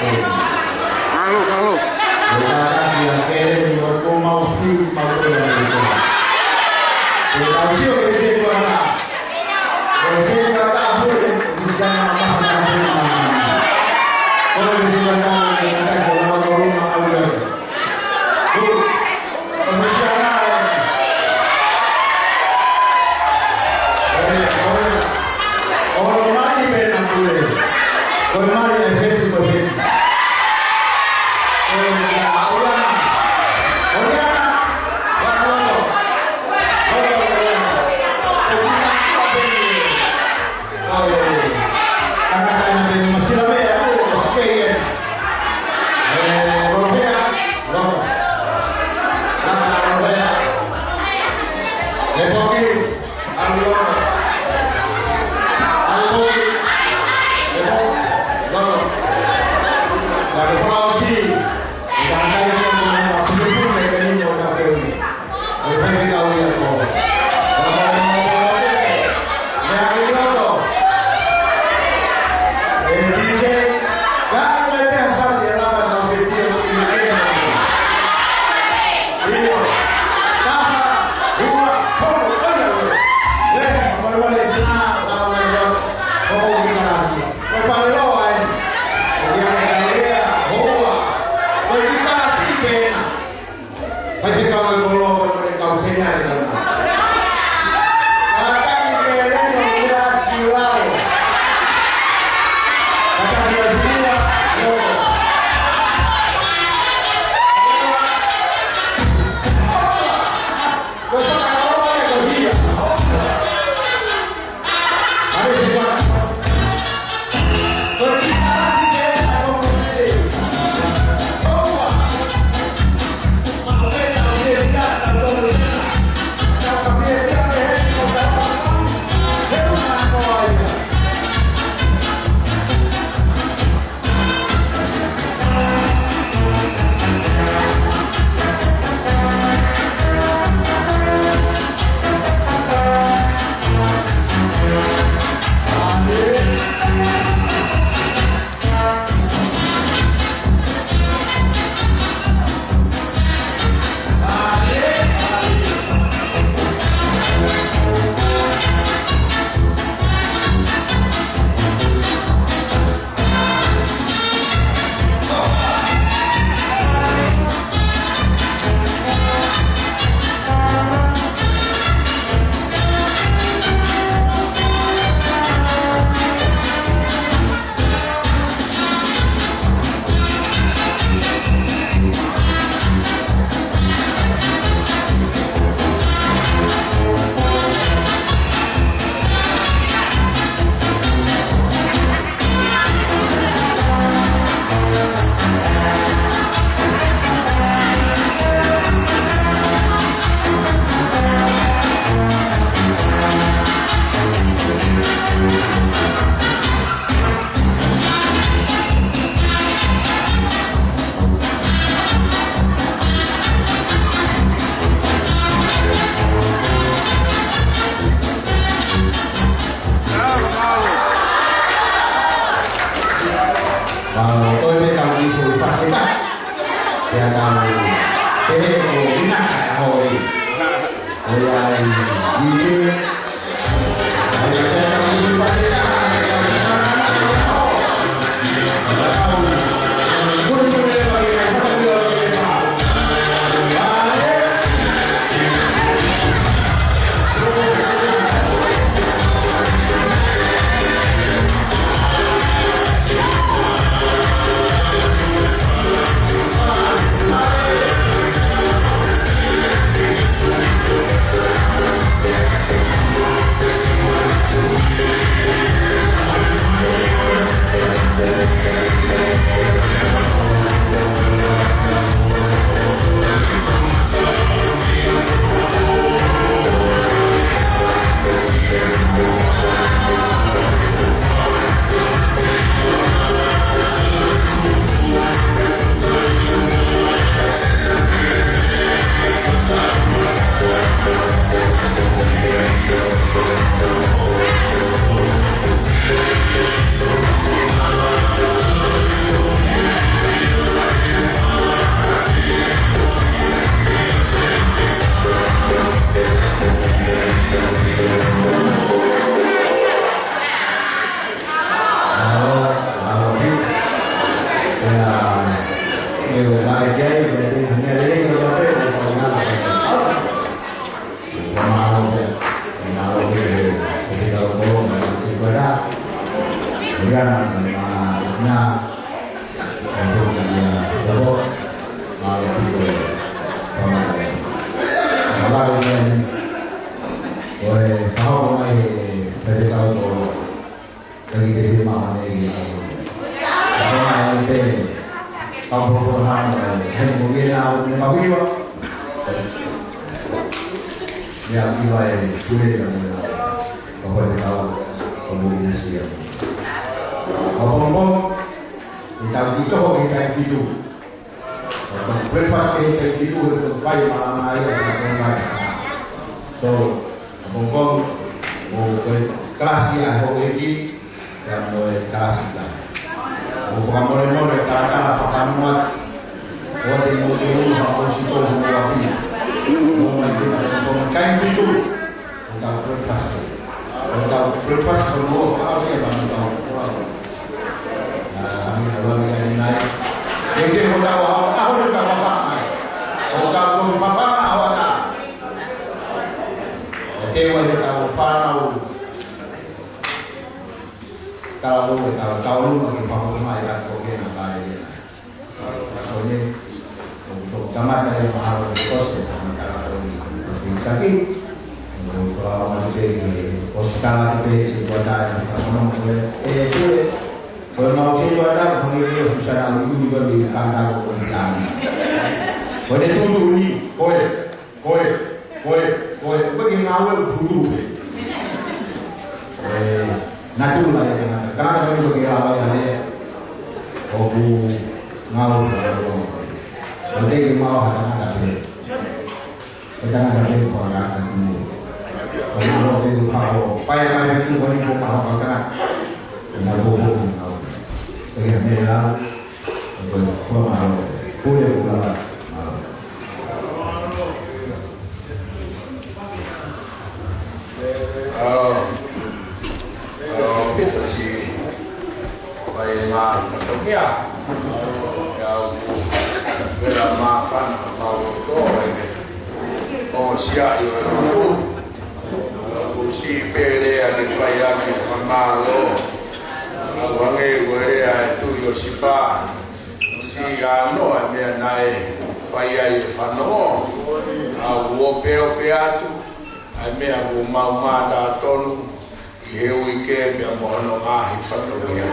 Kalo, kalo. Ko e kātaki ʻa Keleni ʻoku mau fiu, mau fiu ʻa e kō. Ko e kau sio ke se kua na. Ko e se kua na pule, ni sana ma ma na pule ma. Ko e se kua na, ko e kātaki ko lava ko luma au lava. Ko, ko e se kua na, ko e, ko e, ko e mali pē na pule. Ko e mali e feti, ko e feti. Pau, ko e meʻa ʻoku ou fasi ka. Pea tau, pehē ko ina ka hoi. Ko ia i, i te. Ke u ʻai ki ai, ke u ʻai ki ai, ke u ʻai ki ai, ke u ʻai ki ai. Mālō pē, mālō pē, ke u ʻai ki ai, ke u ʻai ki ai. Mālō pē, mālō pē. Ko e pāhopo mai he, he tau ko, ka ki te te mama nei ki au. Ka ko mai au te, ka ko ko hana, he mo ia na, ne ka wiwa. Ia, ia e pule ia mo ia. Ka ko te kau, ka mo ia sia. Ka ko mo, e tau ki toho ke kai fitu. Breakfast ke he fitu he ko fai malanga ai ʻa e ko mai. So, ʻa Hong Kong, mo ko e kalasi ʻa e houʻeiki, pea mo e kalasi ka. Mo fakamolemole, talatala, fakamua, ʻo te mo te unu, ha o si tau mo api. Mo mai te na ko kai fitu. ʻO tau breakfast. ʻO tau breakfast ko mo fakaʻosi e manu tau. ʻA, ami na lami ai nai. Ke ke ʻo tau ʻaho, ʻaho ni tau fafanga ai. ʻO tau tau fafanga ʻaho ata. ʻO te ua he tau fānau. Tau ʻo tau, tau luma ke fafanga mai ka ko ke na ka e na. Ka so ne, ʻo, ʻo kamata e mahalo ko se, ka na ka ko ni, ko fitaki. ʻO, ko a ma te ke, ʻo si ka la te se ko ta e, ka kono ko e, e, e, ko e mau se ko ta, ko ni e, ʻo sa na ui ui ko ni ka na ko ni ka ni. Ko ne tutu ni, ko e. Ko e, ko e, ko e, ko e ke ngāue ʻo putu pē. Ko e, natu mai e tangata. Tangata mai ko ke ngāue ʻa lea. ʻOku ngāue ʻa lea. Ko e te ke mau ha tangata pē. Ko e tangata pē ko ngā ka tū. Ko ngā loa pē ko pao. Pae mai pē ko ni ko pao ka tangata. Ko ngā loa pē ko ngā. Ko e mea lau. Ko e, ko ngā loa. Ko e, ko ngā loa. ʻAo, ʻao, pita si, pai ngā fatongia. ʻIa, ʻoku, vera mā fana mau o tō, e, ʻo sia i o e kutu. ʻOku si pele a ke fai a ke whamalo. ʻOku ange ua rea e tui o si pā. Si ano e meʻa naʻe fai ai e fano. ʻA uo peo pe atu. ʻA e meʻa kuo mau mātā tonu. ʻI he uike pea mo hono ngaahi fatongia.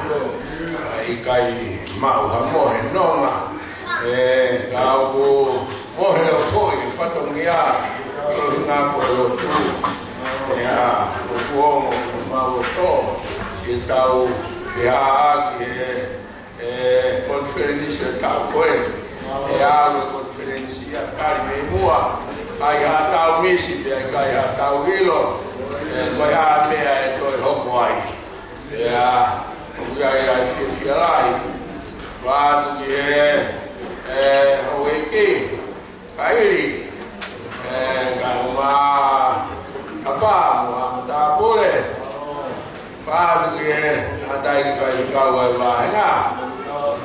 ʻA ʻikai mau ha mohe nonga. E, ka ʻoku mohe ʻo foʻi fatongia. ʻI he ngā ko e lotu. E, ʻa, ʻoku ongo mau o tō. Si tau, si a aki e E, konifelenisi e tau ko ē. E ʻalu e konifelenisi ia kali mei muʻa. ʻAi ha tau misi, pea ʻikai ha tau ʻilo. E, ko e hā meʻa ʻe toe hoko ai. Pea, ʻoku ʻi ai ʻa e fiefia lahi. Vā atu ki he, e, houʻeiki. Kaili, e, ka uma, kapa, mua, tāpule. Pātu ke, ʻatai ki fai kau ai vāhenga.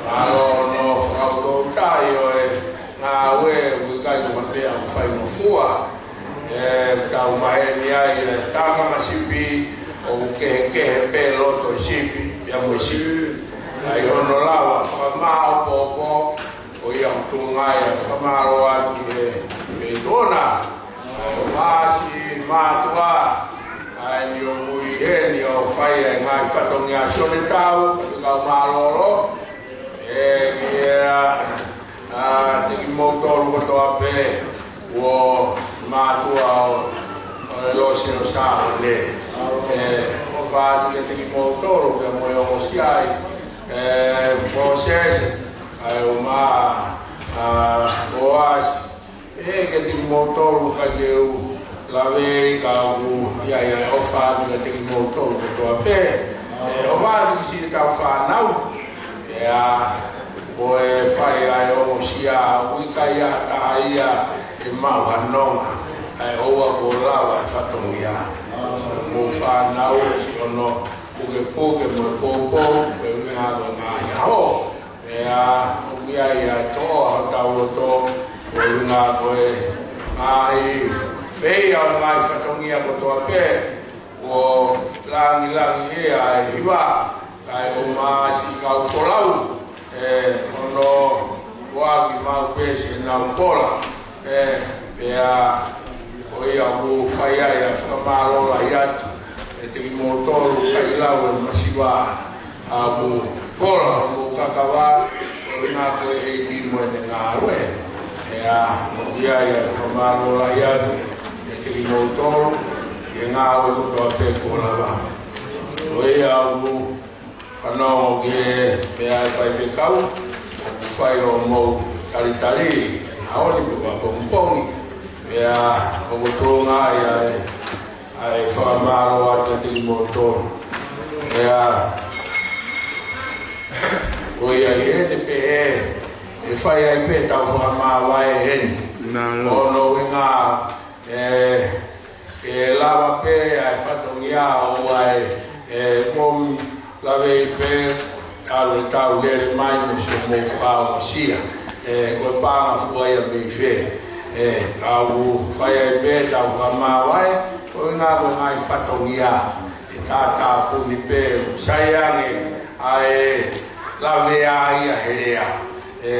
Mālō hono fakautou tai ʻo e ngāue, ʻoku ʻikai ko ha meʻa ʻoku fai mo fua. E, tau maheni ai, e, tama ma sipi, ʻoku kehekehe pē loto sipi, ia mo sipi. ʻAi hono lava, fakamāʻopoʻopo, ʻo ia ʻoku tuʻunga ia fakamālō atu he, he tona. ʻO māsi mātuʻa, ʻa e ni o mui he ni o fai e ngaahi fatongia Sione Tau, ki kau mālōlō. E, ki he, ʻa, ʻa, te kimoutolu kotoa pē, ʻo mātuʻa ʻo, ʻo e losi ʻo Saone. E, ʻofa atu kiate kimoutolu, pea mo e ongosia ai. E, Moses, ʻa e ʻuma, ʻa, Boasi. E, kiate kimoutolu ka ke u lave ka u, ia, ia, ʻofa atu kiate kimoutolu kotoa pē. E, ʻofa atu ki siʻetau fānau. Ia, ko e fai ai ʻo mo sia, ʻoku ʻikai ha taha ia ʻe maʻu ha nonga. ʻA e ʻoua kuo lava e fatongia. Mo fānau, si ono, pukepuke mo e poupou, ko e ʻuhinga ko e ngaahi ʻaho. Pea, ʻoku ʻi ai ʻa e toʻo, Ko e ʻuhinga ko e ngaahi feia ʻo e ngaahi fatongia kotoa pē, ʻoku langilangiʻia e hiva, kae ʻumaʻā siʻi kau folau, ē, ʻo nau foaki maʻu pē siʻenau kola, ē, pea ko ia ʻoku fai ai ʻa e fakamālō lahi atu kiate kimoutolu, kae lau e masiva ʻa hoʻomou fola, hoʻomou kakava, ko e ʻuhinga ko e ʻEiki mo ʻene ngāue. ʻA ia, ʻoku ʻi ai ʻa e fakamālō lahi atu kiate kimoutolu, ʻi he ngāue kotoa pē kuo lava. Ko ia ʻoku fanongo ki he meʻa ʻa e faifekau, ʻoku fai hoʻomou talitali, ʻaho ni pē pongipongi, pea ʻoku tuʻunga ai ʻa e ʻa e fakamālō atu kiate kimoutolu. ʻA ia, ko ia ʻi heni pē ʻe, ʻe fai ai pē ʻetau fakamāvae heni. Mālō. Ko hono ʻuhinga, ē, ʻe lava pē ʻa e fatongia ʻo ʻai, ē, momi lave ai pē, talu ʻetau lele mai mo siʻomou fakaongosia. Ē, ko e paʻanga fua ia mei fē. Ē, tau fai ai pē ʻetau fakamāvae, ko e ʻuhinga ko e ngaahi fatongia ʻe tātāpuni pē, sai ange ʻa e lavea ia he lea. Ē,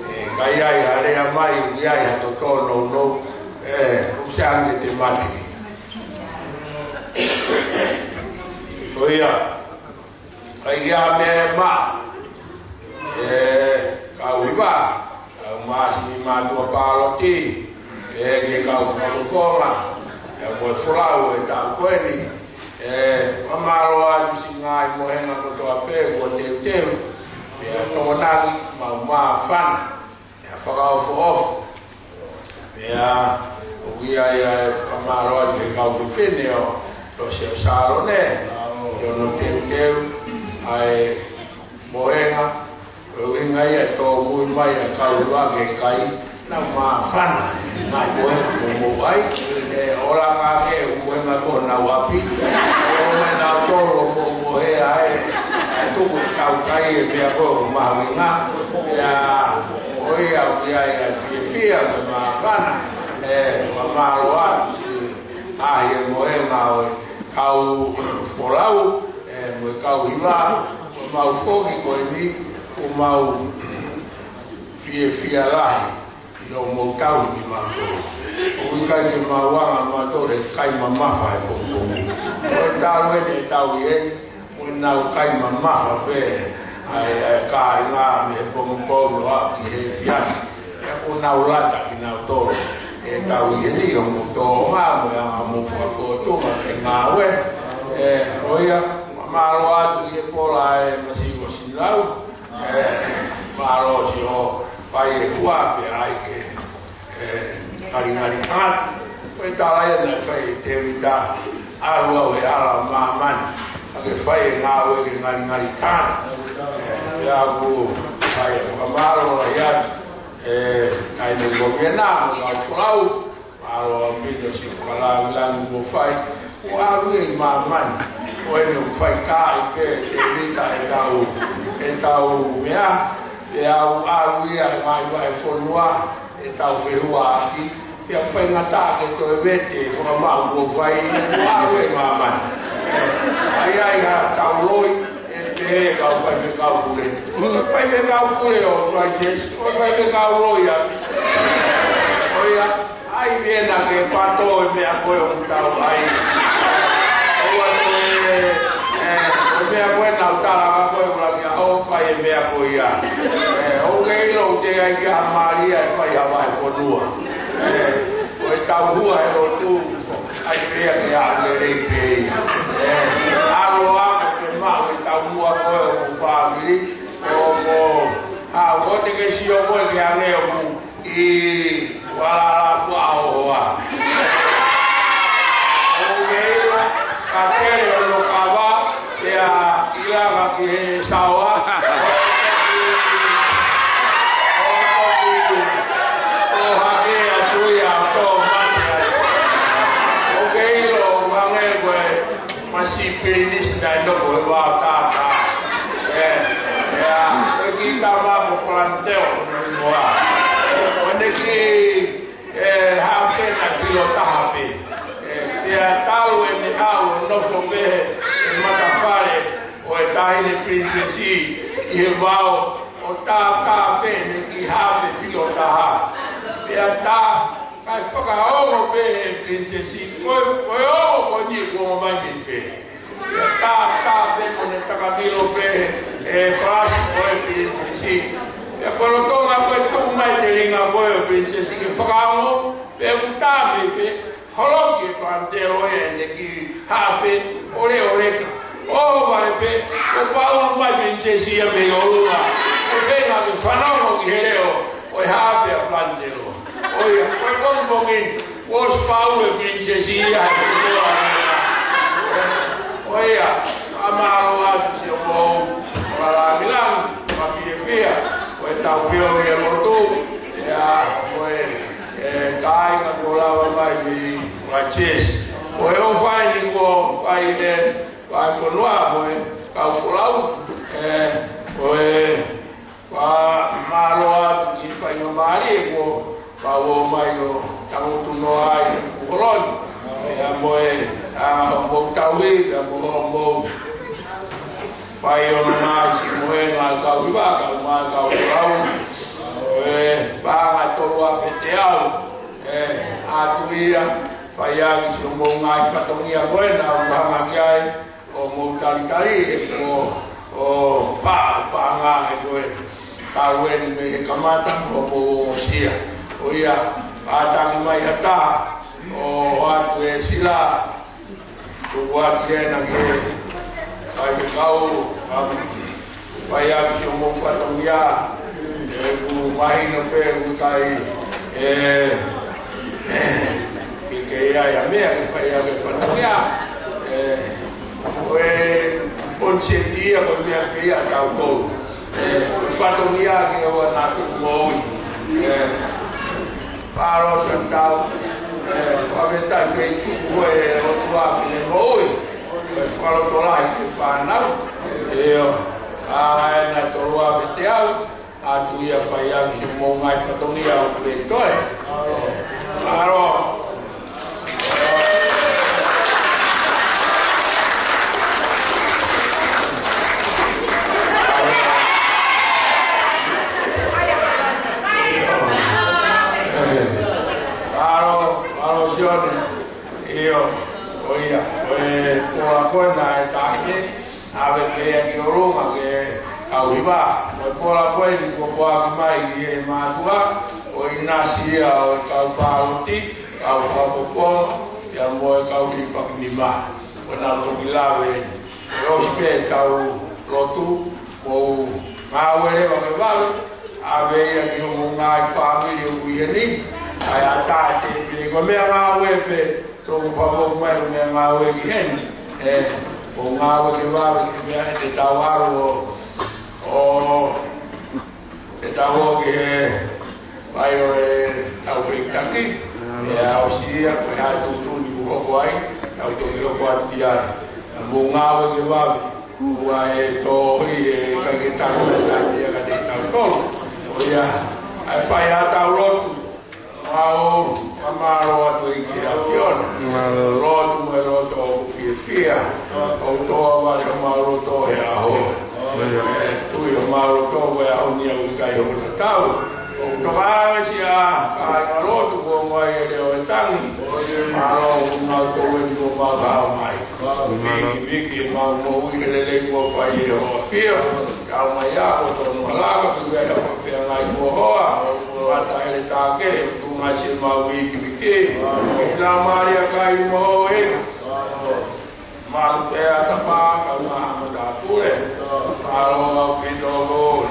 ē, ka ʻi ai ha lea mai, ʻoku ʻi ai ha totōnounou, ē, ʻoku sai ange te mate. Ko ia. ʻA ia meʻa ʻe maʻu, ē, kau hiva, kau māsini mātuʻa pāloti, ē, ki he kau fakafofonga, ē, mo e folau ʻo e taʻu ko eni, ē, fakamālō atu siʻi ngaahi mohenga kotoa pē kuo teuteu, pea tokonaki, mau māfana, ʻa e fakaʻofoʻofa. Pea ʻoku ʻi ai ʻa e fakamālō atu ki he kau fefine ʻo Lose ʻo Sālone, ʻi hono teuteu ʻa e mohenga, ko e ʻuhinga ia ʻe tōmui mai ʻa e kau hiva ki he kai, nau māfana, nau mohenga mo mou ʻai, ē, ʻoku laka ke mohenga ko honau ʻapi, ʻo mai nau tolo mo mohe ai, ʻe tuku ʻetau kai e meʻa ko ē ʻoku mahuʻinga, ʻa ia, ko ia ʻoku ʻi ai ʻa e fiefia mo e māfana, ē, fakamālō atu siʻi ʻaʻahi e mohenga ʻo e kau folau, ē, mo e kau hiva, ko e mau foki ko eni, ko e mau fiefia lahi ʻi hoʻomou tauhi kimautolu. ʻOku ʻikai ke mau anga mautolu he kai mamafa he pongipongi. Ko e talu eni ʻetau ʻi heni, mo ʻenau kai mamafa pē ʻa e, ʻa e kāinga mei he pongipongi ʻo aʻu ki he efiafi. Pea kuo nau lata kinautolu ʻetau ʻi heni ʻi hoʻomou tōʻonga mo e anga hoʻomou fakafōtunga ke ngāue. Ē, ko ia, mālō atu ʻi he pola ʻa e masiva ʻo Silau. Ē, mālō siʻo fai e hua pea ʻai ke, ē, ngalingali tangata. Ko e tala ia naʻe fai ʻe Tēvita, ʻalu au he hala ʻo māmani, ka ke fai e ngāue ke ngalingali tangata. Ē, pea ʻoku fai e fakamālō lahi atu, ē, taimi ko ia naʻa mo kau folau, mālō ʻaupito siʻi fakalāngilangi kuo fai, kuo ʻalu ia ʻi māmani. Ko eni ʻoku faitaaʻi pē ʻe Tēvita ʻetau, ʻetau meʻa, pea ʻoku ʻalu ia ʻi he ngaahi vahefonua, ʻetau fehuaʻaki, pea faingataʻa ke toe vete e fakamaʻu kuo fai, kuo ʻalu ia ʻi māmani. ʻA ia ʻi haʻatau loi, ʻe pehē kau faifekau pule. Ko e faifekau pule ʻo Christchurch, ko e faifekau loi ia. Ko ia, ʻai pē naʻa ke pato e meʻa ko ē ʻoku tau ʻai. ʻOua toe, ē, ē, ko e meʻa ko ē naʻa ku tala ka ko e ula kia ʻo fai e meʻa ko ia. Ē, ʻoku ke ʻilo ʻoku teʻeki ai ke ʻai ha mālie ʻe fai ha vahefonua. Ē, ko ʻetau hua he lotu, ʻai pē ia ke aʻu lelei pē ia. Ē, ʻalu ā ke maʻu ʻetau hua ko ē ʻo e fāmili, ʻo, ʻo, ʻa, ʻoua te ke sio koe ke hangē ʻoku ʻi Kuala Lumpur ʻa hoʻo hoa. ʻOku ke ʻilo, ka tele hono kava, pea ʻi langa ki he saoa. ʻO hake atu ia ʻo tō mate ai. ʻOku ke ʻilo, ʻoku hangē ko e masiʻi pilinisi naʻe nofo he vao tātā. Ē, ē, ʻa, ko e kiʻi tama ko Palanteo, ko e moa. Ki he haʻape naʻe filo taha pē. ʻE, pea talu ʻene haʻu ʻo nofo pē he matafale ʻo e taʻahine pilinisesi ʻi he vao ʻo tātā pē ʻene kiʻi haʻape filo taha. Pea tā, kae fakaongo pē he pilinisesi, ko e, ko e ongo ko eni kuo ō mai mei fē. Pea tā, tā pē mo ʻene takamilo pē ʻe he palasi ko e pilinisesi. Pea ko e lolotonga ko e tuku mai telinga ko e pilinisesi ke fakaongo, pea ʻoku tā mei fē, holoki ʻe Palantelo ʻene kiʻi haʻape ʻo leʻo leka. ʻO vale pē, ko Paulu mai pilinisesi ia mei ʻolunga. ʻO feinga ke fanongo ki he leʻo ʻo e haʻape ʻa Palantelo. ʻOia, ko e pongipongi ni, kuo ʻosi Paulu e pilinisesi ia he kotoa. ʻOia, ʻa mālō atu siʻomou, ʻo lāngilangi, ʻo fiefia, ʻo e tau fio ia lotu, ia, ʻo e, e, kāinga kuo lava mai mei Christchurch. ʻO e ʻofa eni kuo fai he, fai fonua, ʻo e, kau folau, e, ʻo e, Pea mālō atu ki he faingamālie kuo pau ʻo mai ʻo tangutu noa ai he kukuloni. Pea mo e, ʻa, mou tauhi, pea mo hoʻomou fai ʻo nonga isi mo e ngaahi kau hiva, kau mai kau lau. Ko e paʻanga tolu afe teau, e, ʻatu ia, fai ʻaki siʻomou ngaahi fatongia ko ena, ʻo hanga ki ai, ʻo mou talitali, ʻo, ʻo pā, paʻanga he ko e kau eni mei he kamata, ʻo mou ongosia. ʻOia, kātaki mai ha taha, ʻo ʻoatu e sila, tuku atu ena ke, kae ke kau, ʻa, fai ʻaki siʻomou fatongia, ʻoku mahino pē ʻoku ʻikai, e, ke, ke ʻi ai ha meʻa ke fai ʻaki e fatongia, e, ko e poniseti ia ko e meʻa pē ia ʻa tautolu. E, ko e fatongia ke ʻoua naʻa tuku moʻui. E, Palo Santau, e, ko e meʻa tai ke tuku e ʻOtua ke ne moʻui. Ko e fakalotolahi ki he fānau. ʻIo, ʻa ena tolu afe teau, ʻatu ia fai ʻaki siʻomou ngaahi fatongia ʻoku kei toe. Mālō. Mālō, mālō Sione. ʻIo, ʻoia, ko e pola ko ena ʻa e taʻahine, ʻave pē ia ki ʻolunga ki he kau hiva. Ko e pola ko eni kuo foaki mai ki he mātuʻa ʻo ʻinasi ia ʻo e kau pāloti, kau fakafofonga, pea mo e kau hilifakinima. Ko ʻenau toki lave eni. ʻOsi pē ʻetau lotu, mou ngāue leva ke vave, ʻave ia ki hoʻomou ngaahi fāmili ʻoku ʻi heni, ʻai ʻa e tēpile ko e meʻangāue pē, tō mo fafo mai ʻo meʻangāue ki heni. E, ʻo ngāue ke vave, ke meʻa ʻe te tau ʻalu ʻo, ʻo, te tau ō ki he, ʻai ʻo e tau feitaki, e ʻosi ia, ko e hā e tuʻutuʻuni kuo hoko ai, tau toki hoko atu ki ai. Mou ngāue ke vave, ʻoua ʻe tohi e kai ke taku e taimi ia ka te tau tolu. ʻOia, ʻai fai ʻa e tau lotu, mau, ka mālō atu ʻEiki ʻAfiona. Mālō. Lotu mo e loto ʻoku fiefia, ʻoku toa vale homau loto he ʻaho. E, tui homau loto ko e ʻaho ni ʻoku ʻikai hoko tatau. ʻOku toka ʻave siʻa kāinga lotu kuo ʻomai e leʻo e tangi. Mālō ʻoku mau tō eni kuo mau hao mai. Mālō. Viki, viki, mau moʻui he lelei kuo fai ʻe ho ʻAfio. Tau mai ako, tonu alaka, pea ʻi ai ha fakafeangai kuo hoa. Mata hele take, ʻoku tuʻu mai siʻemau viki, viki. Mālō. Laumālie ʻa e kai mo e Mālō. Malu pē ʻa Tapa, kae ʻumaʻā Matāpule. Mālō ʻaupito,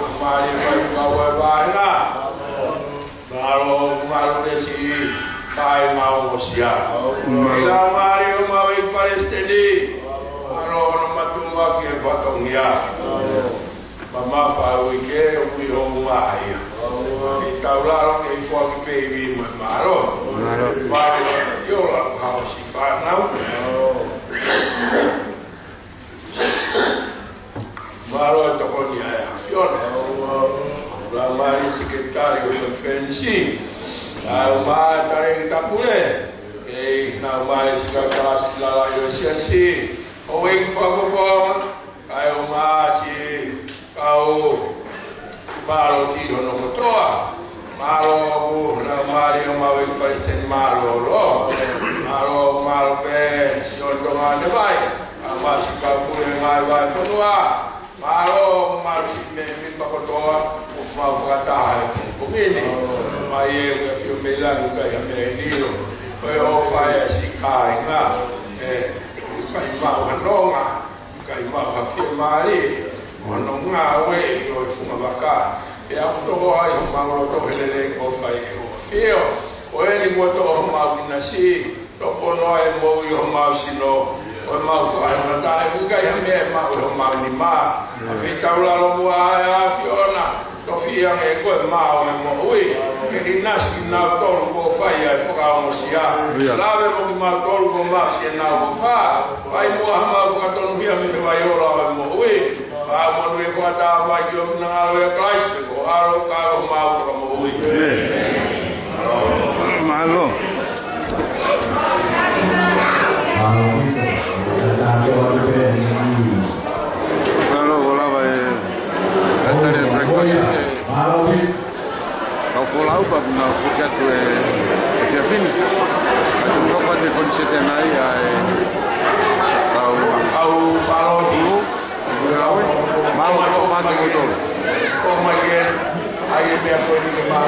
Laumālie Faifekau ʻo e vāhenga. Mālō, mālō pē siʻi kāinga ʻoku ongosia. Mālō. Laumālie ʻo mau ʻEiki Palesiteni. Mālō hono mātuʻaki e fatongia. Mamafa ʻa e uike ʻoku ʻi hounga ia. Ke tau lalo ke foaki pē ivi mo e mālō. Mālō. Mālō ʻa e tiola, hao si fānau. Mālō e tokoni ʻa e ʻAfiona. Laumālie si Sekelitali ʻo e Konifelenisi. Kae ʻumaʻā e Talēkita Pule, ʻe, naʻa mau ʻi he Siasi Lalahi ʻo e Siasi, ʻo e Fakafofonga, kae ʻumaʻā siʻi kau palōti hono kotoa. Mālō ʻaupito, naʻa mau ʻi homau ʻEiki Palesiteni mālōlō. Mālō, mālō pē, siʻi Tonga Nevai, kae ʻumaʻā siʻi kau pule ngaahi vahefonua. Mālō, mālō siʻi mēmipa kotoa, ʻoku mau fakataha he pongipongi ni. Mai e ʻEiki ʻAfio Mei Langi, ʻikai ha meʻa ʻe lilo. Ko e ʻofa ia siʻi kāinga. ʻE, ʻikai maʻu ha nonga, ʻikai maʻu ha fiemālie, mo hono ngāueʻi ʻo e funga vaka. ʻE ʻamu toko ai homau loto he lelei kuo fai ʻe hoʻo ʻAfio. Ko eni kuo toʻo homau ʻinasi, tōpono ai e moʻui ʻo homau sino, ʻo ʻemau fakaeʻumaʻā, ʻikai ha meʻa ʻe maʻu ʻe homau nima. ʻA fei taulalo muʻa ʻa e ʻAfiona, tofiʻi ange koe mā ʻo e moʻui, ke ʻinasi kinautolu kuo fai ʻa e fakaongosia. Lave mo kimautolu kuo maʻu siʻenau ʻofa, fai muʻa hamau fakatonuhia mei he vai ola ʻo e moʻui. Pea monūʻia e fakataha mai ki ho finangalo ʻia Kalaisi, ko ho ʻAlo ka ko homau Fakamoʻui. Mālō. Mālō, ʻo lava e, e tali e breakfast. Kau folau pea kuo nau foki atu e, e fiefia ni. Ka tau toki ʻai e koniseti ʻanai ʻa e kau, kau palōti. Mālō, mālō, mālō. Ko mai ke, ʻai e meʻa ko eni ke mā.